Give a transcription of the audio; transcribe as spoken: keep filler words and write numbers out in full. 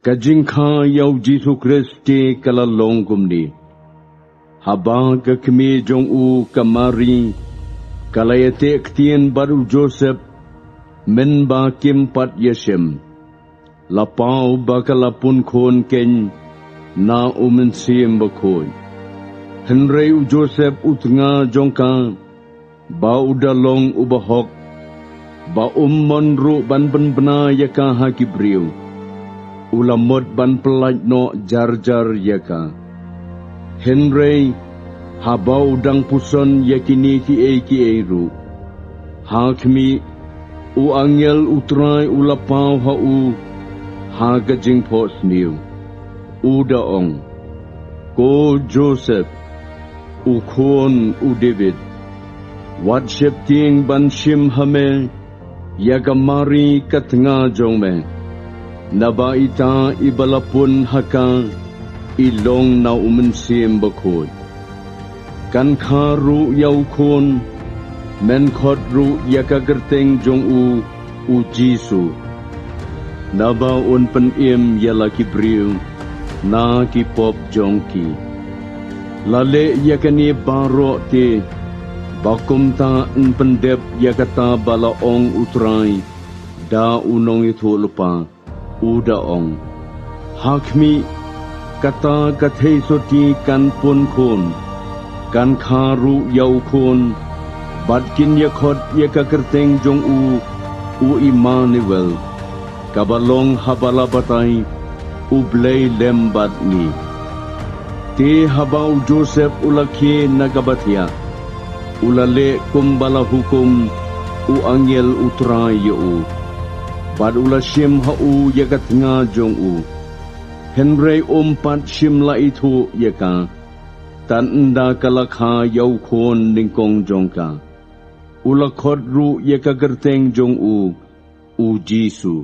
Ka jingkha ïa u Jisu Khrist te ka la long kumne: Haba ka kmie jong u ka Mari ka la ïateh ktien bad u Joseph mynba kim pat ïashem, la paw ba ka la pun khun keiñ na U Mynsiem Bakhuid. Hynrei u Joseph u tnga jong ka, ba u da long u bahok, ba um mon ruh ban pynbna ïa ka ha ki briew, u la mut ban pyllait noh jar jar ïa ka. Hynrei haba u dang puson ïa kine kiei kiei ruh, ha khmih, u angel U Trai u la paw ha u ha ka jingphohsniew, u da ong: Ko Joseph, u khun u David, wat sheptieng ban shim ha me ïa ka Mari ka tnga jong me, naba ita iba la pun ha ka i long na U Mynsiem Bakhuid. Kan kha ruh ïa u khun, men khot ruh ïa ka kyrteng jong u, u Jisu, naba un pynim ïa la ki briew na ki pop jong ki. La leh ïa kane baroh te, ba kumta yn pyndep ïa kata ba la ong U Trai da u nongïathuhlypa, u da ong: Ha khmih, kata ka theisotti kan pun khun, kan kha ruh ïa u khun, bad kin ïakhot ïa ka kyrteng jong u, u Immanuel, kaba long ha ba la batai: U Blei lem bad ngi. Te haba u Joseph u la khie na kaba thiah, u la leh kumba la hukum u angel U Trai ïa u, bad u la shim ha u ïa ka tnga jong u. Hynrei um pat shym la ithuh ïa ka, tad ynda ka la kha ïa u khun nyngkong jong ka. U la khot ruh ïa ka kyrteng jong u, u Jisu.